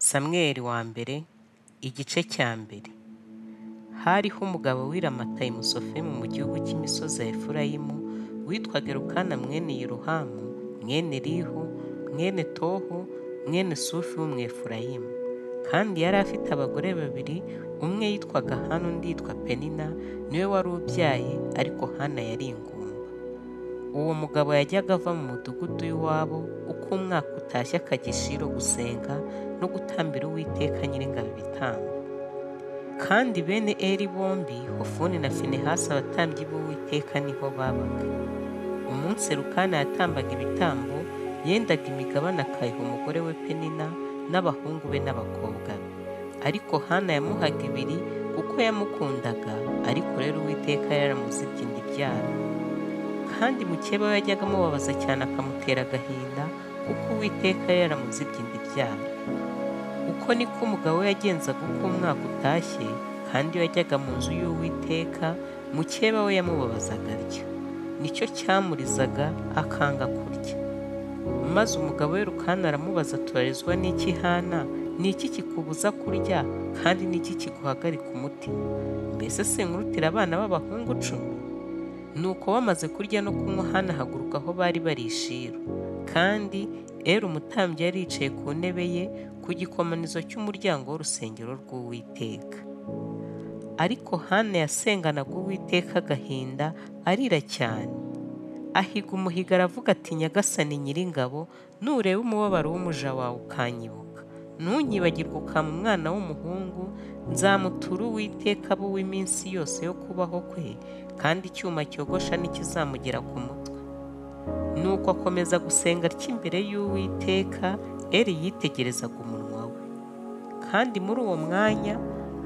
Samweli wa mbere igice cya mbere. Hariho umugabo w'i Ramatayimusofemu mu gihugu cy'imisozi ya Efurayimu witwaga Elukana mwene Yerohamu mwene Elihu mwene Tohu mwene Sufi w'Umwefurayimu. Kandi yari afite abagore babiri, umwe yitwaga Hana undi yitwa Penina, niwe wari ubyaye, ariko Hana yari ingumba. Uwo mugabo yajyaga ava mu mudugudu w'iwabo uko umwaka utashye akajya i Shilo gusenga no gutambira Uwiteka Nyiringabo ibitambo. Kandi bene Eli bombi, Hofuni na Finehasi abatambyi b'Uwiteka niho babaga. Umunsi Elukana yatambaga ibitambo, yendaga imigabane akayiha umugore we Penina n'abahungu be n'abakobwa be. Ariko Hana yamuhaga ibiri kuko yamukundaga, ariko rero Uwiteka yaramuzibye inda ibyara. Kandi mukeba we yajyaga amubabaza cyane akamutera agahinda, kuko Uwiteka yaramuzibye inda ibyara. Uko niko umugabo we yagenzaga uko umwaka utashye, kandi iyo yajyaga mu nzu y'Uwiteka, mukeba we yamubabazaga atyo. Nicyo cyamurizaga akanga kurya. Maze umugabo we Elukana aramubaza turarizwa n'iki Hana? Ni iki kikubuza kurya, kandi ni iki kiguhagarika umutima? Mbese sinkurutira abana b'abahungu 10? Nuko bamaze kurya no kunywa, Hana ahaguruka aho bari bari i Shilo. Kandi Eli umutambyi yari yicaye ku ntebe ye ku gikomanizo cy'umuryango w'urusengero rw'Uwiteka. Ariko Hana yasenganaga Uwiteka agahinda, arira cyane. Ahiga umuhigo aravuga ati Nyagasani Nyiringabo, nureba umubabaro w'umuja wawe ukanyibuka, ntunyibagirwe ukampa umwana w'umuhungu, nzamutura Uwiteka abe uw'iminsi yose yo kubaho kwe, kandi icyuma cyogosha ntikizamugera ku mutwe. Nuko akomeza gusenga atyo imbere y'Uwiteka, Eli yitegerezaga umunwa we. Kandi muri uwo mwanya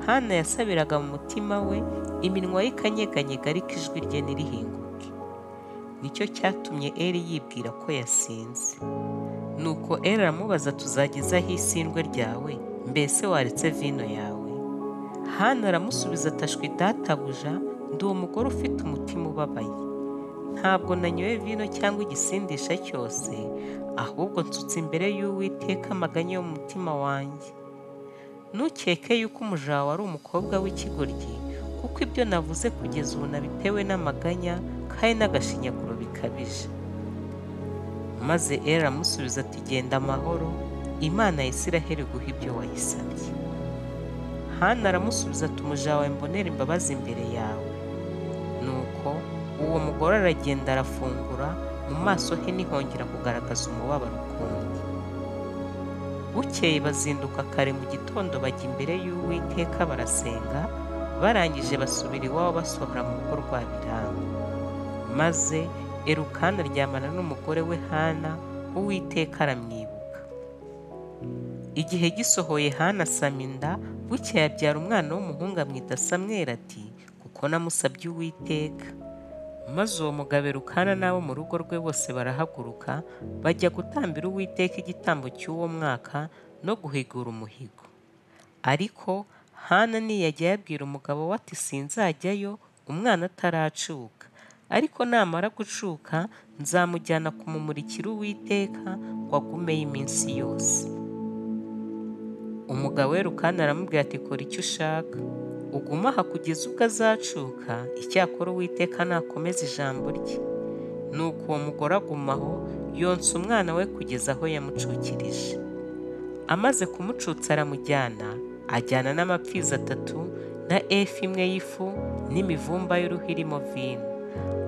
Hana yasabiraga mu mutima we, iminwa ye ikanyeganyega ariko ijwi rye ntirihinguke. Nicyo cyatumye Eli yibwira ko yasinze. Nuko Eli aramubaza tuzagezaho isindwe ryawe, mbese waretse vino yawe? Hana aramusubiza atashwi databuja, ndi umugore ufite umutima ubabaye. Ntabwo nanyoye vino cyangwa igisindisha cyose, ahubwo nsutse imbere y'Uwiteka amaganya yo mu mutima wanjye. Ntukeke yuko umuja wawe ari umukobwa w'ikigoryi, kuko ibyo navuze kugeza ubu nabitewe n'amaganya kandi n'agashinyaguro bikabije. Maze Eli aramusubiza ati genda amahoro, Imana ya Isiraheli iguhe ibyo wayisabye. Hana aramusubiza ati umuja wawe mbonera imbabazi imbere yawe. Nuko uwo mugore aragenda arafungura, mu maso he ntihongera kugaragaza umubabaro ukundi. Bukeye bazinduka kare mu gitondo bajya imbere y'Uwiteka barasenga, barangije basubira iwabo basohora mu rugo rwa Biranga. Maze Elukana aryamana n'umugore we Hana, Uwiteka aramwibuka. Igihe gisohoye Hana asama inda, bukeye abyara umwana w'umuhungu amwita Samweli ati kuko namusabye Uwiteka. Maze uwo mugabo Elukana n'abo mu rugo rwe bose barahaguruka, bajya gutambira Uwiteka igitambo cy'uwo mwaka no guhigura umuhigo. Ariko Hana ntiyajya yabwira umugabo we ati sinzajyayo umwana ataracuka, ariko namara gucuka nzamujyana kumumurikira Uwiteka ngo agumeyo iminsi yose. Umugabo we Elukana aramubwira ati kora icyo ushaka, ugume aha kugeza ubwo azacuka, icyakora Uwiteka nakomeza ijambo rye. Nuko uwo mugore aguma aho, yonsa umwana we kugeza aho yamucukirije. Amaze kumucutsa aramujyana, ajyana n'amapfizi 3 na efa imwe y'ifu n'imivumba y'uruhu irimo vino.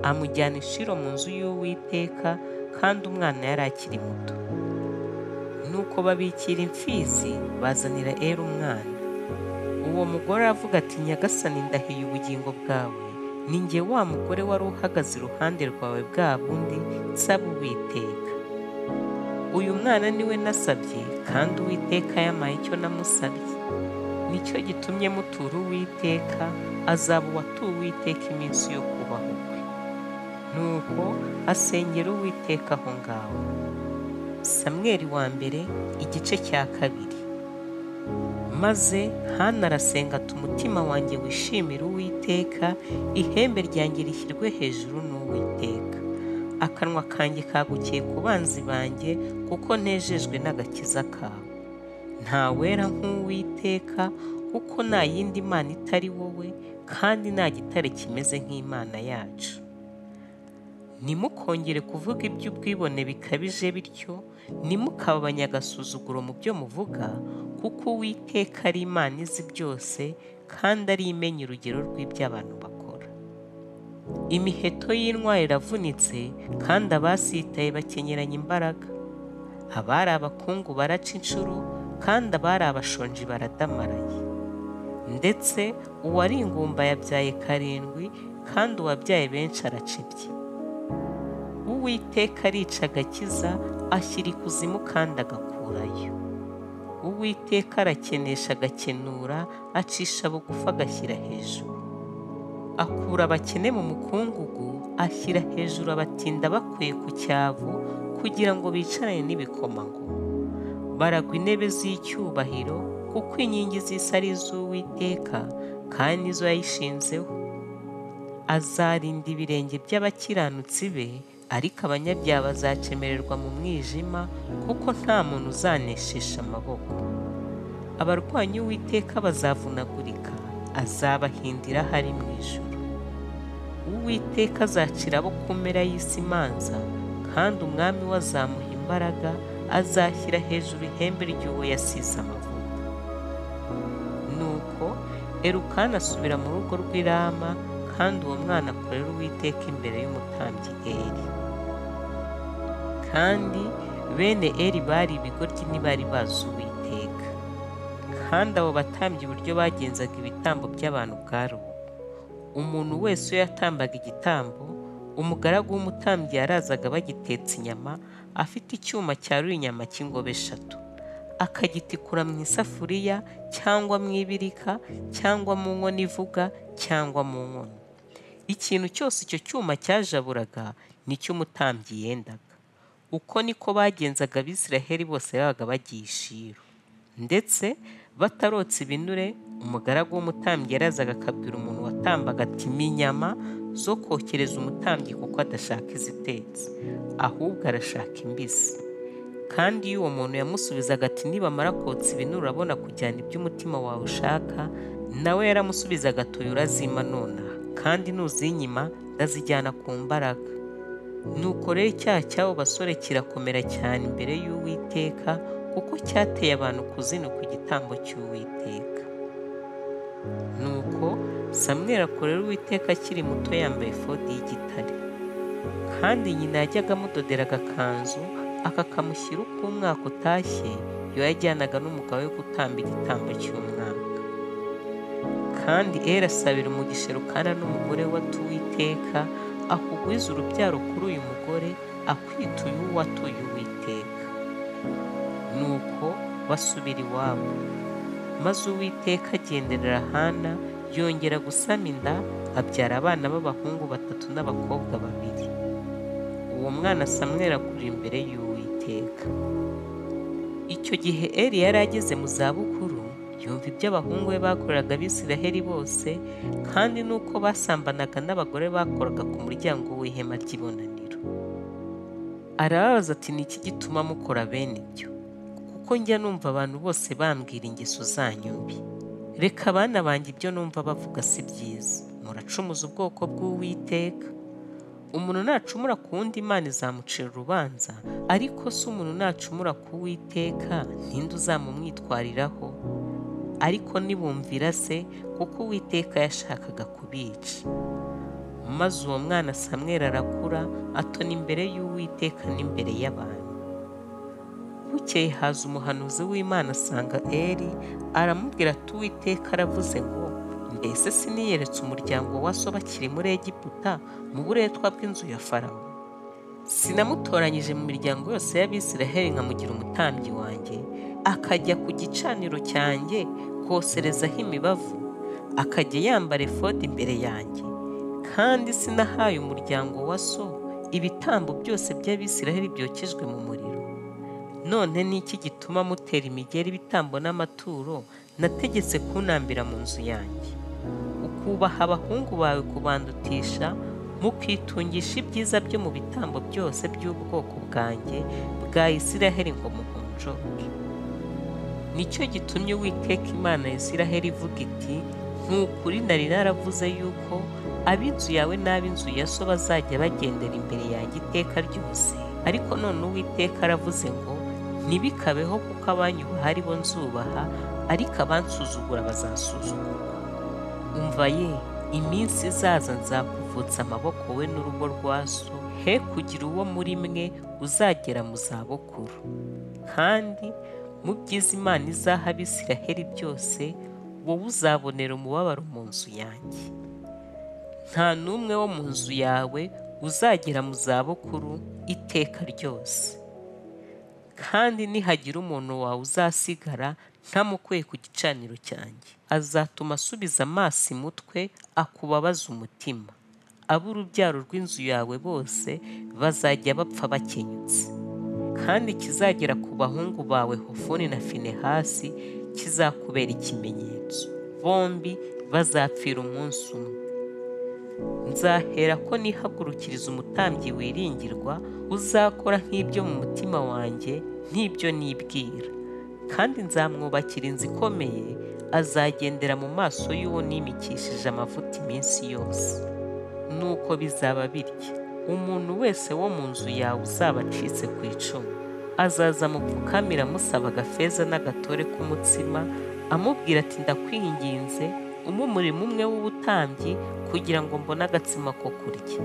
Amujyana i Shilo mu nzu y'Uwiteka, kandi umwana yari akiri muto. Nuko babikira imfizi, bazanira Eli umwana. Uwo mugore aravuga ati Nyagasani ndahiye ubugingo bwawe, ni njye wa mugore wari uhagaze iruhande rwawe bwa bundi nsaba Uwiteka. Uyu mwana niwe nasabye, kandi Uwiteka yampaye icyo namusabye. Nicyo gitumye mutura Uwiteka, azaba uwatuye Uwiteka iminsi yo kubaho kwe. Nuko asengera Uwiteka aho ngaho. Samweli wa mbere igice cya kabiri. Maze Hana arasenga ati umutima wanjye wishimire Uwiteka, ihembe ryanjye rishyirwe hejuru n'Uwiteka. Akanwa kanjye kagukiye ku banzi banjye, kuko nejejwe n'agakiza kawe. Nta wera nk'Uwiteka, kuko nta yindi mana itari wowe, kandi nta gitare kimeze nk'Imana yacu. Ntimukongere kuvuga iby'ubwibone bikabije bityo, ntimukabe abanyagasuzuguro mu byo muvuga, kuko Uwiteka ari Imana izi byose, kandi ari imenya urugero rw'ibyo abantu bakora. Imiheto y'intwari iravunitse, kandi abasitaye bakenyeranye imbaraga. Abari abakungu baraca inshuro, kandi abari abashonji baradamaraye. Ndetse uwari ingumba yabyaye 7, kandi uwabyaye benshi aracibye. Uwiteka arica agakiza, ashyira ikuzimu kandi agakurayo. Uwiteka arakenesha agakenura, acisha bugufi agashyira hejuru. Akura abakene mu mukungugu, ashyira hejuru abatinda bakuye ku cyavu, kugira ngo bicarane n'ibikomangoma. Baragwa intebe z'icyubahiro, kuko inkingi z'isi ari iz'Uwiteka, kandi nizo yayishinzeho. Azarinda ibirenge by'abakiranutsi be, ariko abanyabyaha bazakemererwa mu mwijima, kuko nta muntu uzaneshisha amaboko. Abarwanya Uwiteka bazavunagurika, azabahindira aho ari mu ijuru. Uwiteka azacira abo ku mpera y'isi imanza, kandi umwami we azamuha imbaraga, azashyira hejuru ihembe ry'uwo yasize amavuta. Nuko Elukana asubira mu rugo rw'i Rama, kandi uwo mwana akorera Uwiteka imbere y'umutambyi Eli. Kandi bene Eli bari ibigoryi ntibari bazi Uwiteka. Kandi abo batambyi uburyo bagenzaga ibitambo by'abantu bwari ubu: umuntu wese iyo yatambaga igitambo, umugaragu w'umutambyi yarazaga bagitetse inyama, afite icyuma cyarura inyama cy'ingobe 3, akagitikura mu isafuriya cyangwa mu ibirika cyangwa mu nkono ivuga cyangwa mu nkono. Ikintu cyose icyo cyuma cyajaburaga nicyo umutambyi yendaga. Uko niko bagenzaga Abisiraheli bose babaga bagiye i Shilo. Ndetse batarotsa ibinure, umugaragu w'umutambyi yarazaga akabwira umuntu watambaga ati: "Mpa inyama zo kokereza umutambyi, kuko adashaka izitetse, ahubwo arashaka imbisi." Kandi iyo uwo muntu yamusubizaga ati: "Nibamara kotsa ibinure urabona kujyana ibyo umutima wawe ushaka," nawe yaramusubizaga ati: "Oya, urazima nonaha, kandi nuzinyima ndazijyana ku mbaraga." Nuko rero icyaha cy'abo basore kirakomera cyane imbere y'Uwiteka, kuko cyateye abantu kuzinukwa igitambo cy'Uwiteka. Nuko Samweli akorera Uwiteka akiri muto, yambaye efodi y'igitare. Kandi nyina yajyaga amudodera agakanzu, akakamushyira uko umwaka utashye, iyo yajyanaga n'umugabo we gutamba igitambo cy'umwaka. Kandi Eli asabira umugisha Elukana n'umugore we ati: "Uwiteka akugwize urubyaro kuri uyu mugore, akwituye uwo watuye Uwiteka." Nuko basubira iwabo. Maze Uwiteka agenderera Hana, yongera gusama inda, abyara abana b'abahungu 3 n'abakobwa 2. Uwo mwana Samweli akurira imbere y'Uwiteka. Icyo gihe Eli yari ageze mu zabukuru, yumva ibyo abahungu be bakoreraga Abisiraheli bose, kandi n'uko basambanaga n'abagore bakoraga ku muryango w'ihema ry'ibonaniro. Arababaza ati: "Ni iki gituma mukora bene ibyo? Kuko njya numva abantu bose bambwira ingeso zanyu mbi. Reka abana banjye ibyo numva bavuga si byiza, muracumuza ubwoko bw'Uwiteka. Umuntu nacumura ku wundi Imana izamucira urubanza, ariko se umuntu nacumura ku Uwiteka ninde uzamumwitwariraho?" Ariko ntibumvira se, kuko Uwiteka yashakaga kubica. Maze uwo mwana Samweli arakura, atona imbere y'Uwiteka n'imbere y'abantu. Bukeye haza umuhanuzi w'Imana asanga Eli, aramubwira ati: "Uwiteka aravuze ngo mbese siniyeretse umuryango wa so bakiri muri Egiputa, mu buretwa bw'inzu ya Farawo? Sinamutoranyije mu miryango yose y'Abisiraheli nkamugira umutambyi wanjye, akajya ku gicaniro cyanjye koserezaho imibavu, akajya yambara efodi imbere yanjye. Kandi sinahaye umuryango wa so ibitambo byose by'Abisiraheli byokejwe mu muriro. None ni iki gituma mutera imigeri ibitambo n'amaturo nategetse kunambira mu nzu yanjye? Ukubaha abahungu bawe kubandutisha, mukitungisha ibyiza byo mu bitambo byose by'ubwoko bwanjye bwa Isiraheli ngo muhonjoke." Nicyo gitumye Uwiteka Imana ya Isiraheli ivuga iti: Nukuri nari naravuze yuko ab'inzu yawe n'ab'inzu ya so bazajya bagendera imbere yanjye iteka ryose. Ariko none Uwiteka aravuze ngo: Ntibikabeho, kuko abanyubaha ari bo nzubaha, ariko abansuzugura bazasuzugurwa. Umva ye, iminsi izaza nzakuvutsa amaboko we n'urugo rwa so, he kugira uwo muri mwe uzagera mu zabukuru. Kandi mu byiza Imana izaha Abisiraheli byose, wowe uzabonera umubabaro mu nzu yanjye. Nta n'umwe wo mu nzu yawe uzagera mu zabukuru iteka ryose. Kandi nihagira umuntu wawe uzasigara ntamukuye ku gicaniro cyanjye, azatuma asubiza amaso imutwe akubabaza umutima. Ab'urubyaro rw'inzu yawe bose bazajya bapfa bakenyutse. Kandi kizagera ku bahungu bawe Hofuni na Finehasi kizakubera ikimenyetso. Bombi bazapfira umunsi umwe. Nzahera ko nihagurukiriza umutambyi wiringirwa, uzakora nk'ibyo mu mutima wanjye, nk'ibyo nibwira. Kandi nzamwubakira inzu ikomeye, azagendera mu maso y'uwo nimikishije amavuta iminsi yose. Nuko bizaba bitya: umuntu wese wo mu nzu yawe uzaba acitse ku icumu, azaza amupfukamira amusaba agafeza n'agatore k'umutsima, amubwira ati: Ndakwinginze, umpe umurimo umwe w'ubutambyi kugira ngo mbone agatsima ko kurya.